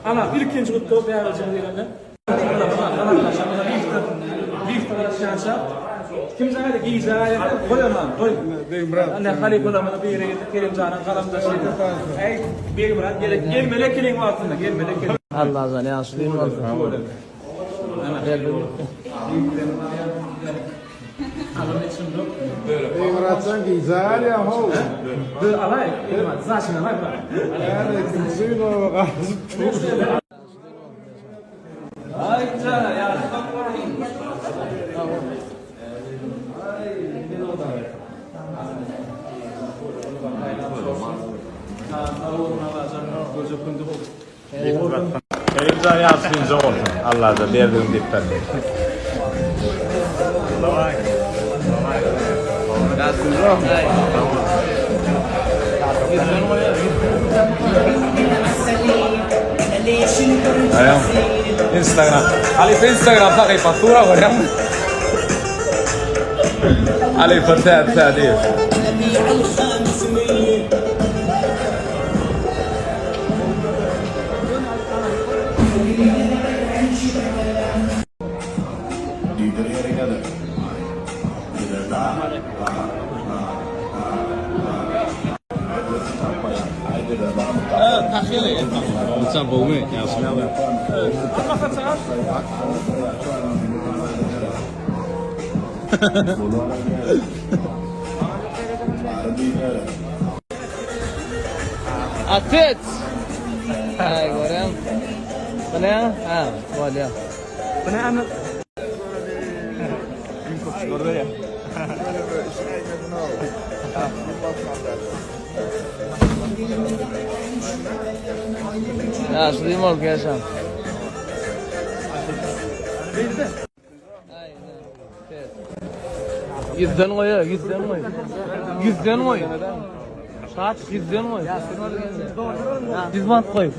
Ana, ilkinji gutlag bäbejigimiz gelende. Kim jaýda gije aýa goý aman, goý. Begmyrat. Ana halypalarymyzyň biri Kerimjanyň galamdaşy. Eý, Begmyrat gerek. Gelmeli ekeniň wagtynda, gelmeli ekeniň. Allajan ýagşy gün bolsun. Begmyratjan gije alýa how. Dur alaý, Begmyrat, zaçyny alaý. Ýa-da ikinji gün oba galyp dur. Kerimjan ýagşy bolsun. Allajan berdigini diýip bersin. Instagram. Halypa Instagram sahypa sura görýäňmi? Halypa täze täze. Atec! Ay görýäň. Bu ne? Ha, bolýar. Bu näme? Ýagşy dym bolup ýaşaň. Ýüzden goý, ýüzden goý. Ýüzden goý. Saç ýüzden goý. Ýüz manat goý.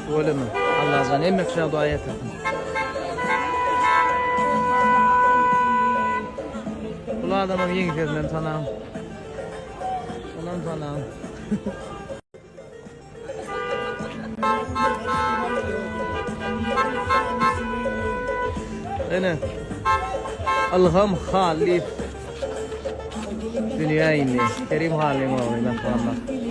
Şöyle Allah'tan emek şuna dua getirsin. Bu adamın ýeňsesinden tanaň. Ondan tanaň. Ene. Ylham Hallyýew dünýä indi. Kerim Hallyň ogly mähribanlar.